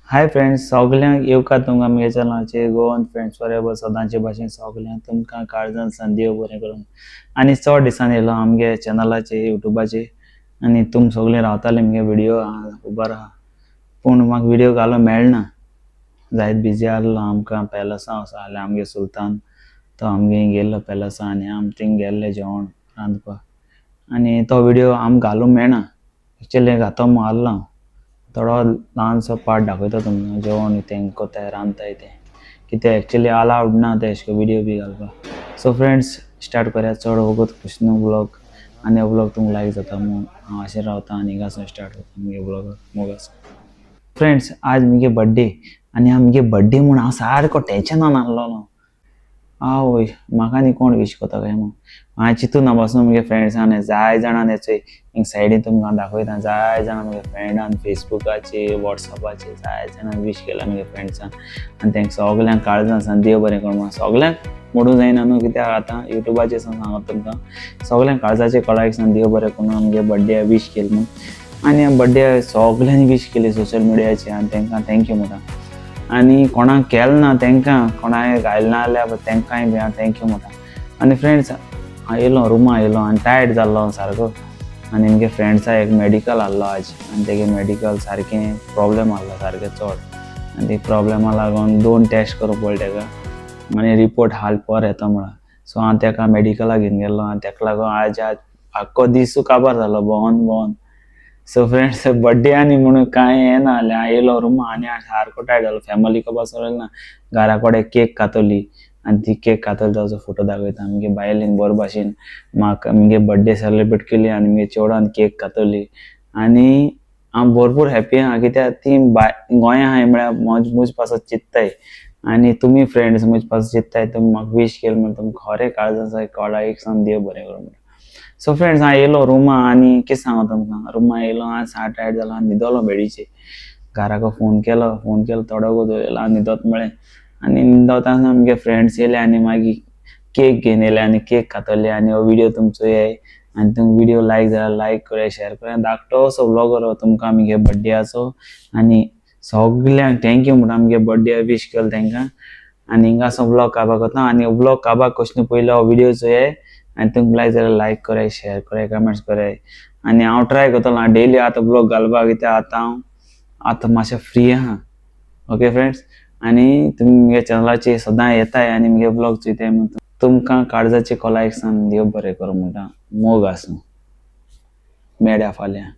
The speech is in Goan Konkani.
हाय फ्रेंड्स, सगल्यांक येवकार तुमकां म्हगे चॅनलाचेर गोवन फ्रेंड्स फॉर सदांचे भाशेन सगल्यांक तुमकां काळजान सान देव बरें करूं. आनी चड दिसान येयलो आमगे चॅनलाचेर युट्यूबाचेर आनी तुम सगळीं रावतालीं म्हगे व्हिडियो उबार आहा, पूण म्हाका व्हिडियो घालूंक मेळना, जायत बिजी आहलो. आमकां पॅलसां वचो आहलें, आमगे सुलतान तो आमगे गेल्लो पॅलसां आनी आम थिंग गेल्ले जेवण रांदपाक आनी तो व्हिडियो आमकां घालूंक मेळना. एक्चुअली घातो म्हूण आहलो हांव, थोडो ल्हानसो पार्ट दाखयता तुमकां जेवण तें कोताय रांदताय तें, कित्याक एक्चुअली अलावड ना तें अशें व्हिडियो बी घालपाक. सो फ्रेंड्स स्टार्ट करया, चड वगत खुश न्हू व्लॉग आनी हो व्लॉग तुमकां लायक जाता म्हूण हांव अशें रावता आनी हिंगासून स्टार्ट करता मुगे व्लॉग मोग आसा. फ्रेंड्स आज मुगे बड्डे आनी हा मुगे बड्डे म्हूण हांव सारको टेंशनान आहलोलो. आवय म्हाका न्ही कोण विश करता काय म्हूण हांवें चिंतून ना बसून मुगे फ्रेंड्सान जाय जाणां चोय हिंग सायडीन तुमकां दाखयता, जाय जाणां मुगे फ्रेंडान फेसबुकाचेर वॉट्सॅपाचेर जाय जाणां विश केला मुगे फ्रेंड्सान आनी तेंका सगल्यांक काळजान सान देव बरें करूं म्हूण. सगल्यांक म्हणूंक जायना न्हू, कित्याक आतां युट्यूबाचेर सान सांगत तुमकां सगल्यांक काळजाचे कळायक सान देव बरें करूं आमगे बड्डे विश केली म्हूण. आनी बड्डे सगल्यांनी विश केली सोशल मिडियाचेर आनी तेंकां thank you म्हणटा. आनी कोणाक केलें ना तेंकां कोणाक घायलें ना जाल्यार तेंकांय बी हांव thank you म्हणटा. आनी फ्रेंड्स हांव येयलो रुमा येयलो आनी टायर्ड जाल्लो सारको आनी म्हगे फ्रेंड्सा एक मेडिकल आहलो आज आनी तेगे मेडिकल सारकें प्रॉब्लेम आहलो सारकें चड आनी ते प्रॉब्लेमा लागून 2 टेस्ट करूंक पडले तेका आनी रिपोर्ट हाल पर येता म्हळा. सो हांव तेका मेडिकलाक घेवन गेल्लो आनी तेका लागून आज आज आख्खो दिसूय काबार जालो भोंवन भोंवन. सो फ्रेंड्स बड्डे आनी म्हणून कांय हें ना जालें. हांव येयलो रुमा आनी हांव सारको टायर्ड जालो, फॅमिली पासून येयलो ना, घरा कडेन केक कातली आनी ती केक कातली ताजो फोटो दाखयता. मुगे बायलेन बरे भाशेन म्हाका मुगे बड्डे सेलिब्रेट केली आनी मुगे चेडवान केक कातली आनी हांव भरपूर हॅप्पी आहा, कित्याक ती बाय गोंया आहाय म्हळ्यार म्हज पासत चिंत्ताय आनी तुमी फ्रेंड्स म्हज पासत चिंत्ताय, तुमी म्हाका विश केली म्हण तुमकां खरें काळजान कळायेक सावन देव बरें करूं म्हणटा. सो फ्रेंड्स हांव येयलो रुमा आनी कितें सांगू तुमकां, रुमा येयलो आनी सात टायर्ड जालो आनी न्हिदलो बेडीचेर. घराको फोन केलो, फोन केलो थोडो वगत उलयलो आनी न्हिदत म्हळें आनी न्हिदता आसतना मुगे फ्रेंड्स येयले आनी मागीर केक घेवन येयले आनी केक खातले आनी हो व्हिडियो तुमचो येय आनी तुमकां व्हिडियो लायक जाल्यार लायक कराय, शेअर कराय. धाकटोसो व्लॉग हो तुमकां मुगे बड्डेयाचो आनी सगल्यांक thank you म्हणटा मुगे बड्डे विश केलो तेंकां. आनी हिंगासो व्लॉग काबार करता आनी व्लॉग काबार कशें न्हू पयलो हो व्हिडियो चोयाय आनी तुमकां लायक जाल्यार लायक कराय, शेअर कराय, कमेंट्स कराय. आनी हांव ट्राय करतलो हांव डेली आतां व्लॉग घालपाक, कित्याक आतां हांव आतां मातशें फ्री आहा. ओके फ्रेंड्स, आनी तुमी मुगे चॅनलाचेर सदां येताय आनी मुगे व्लॉग चोयताय म्हूण तुमकां काळजाचे खोलायेक सान देव बरें करूं म्हणटा. मोग आसूं, मेळया फाल्यां.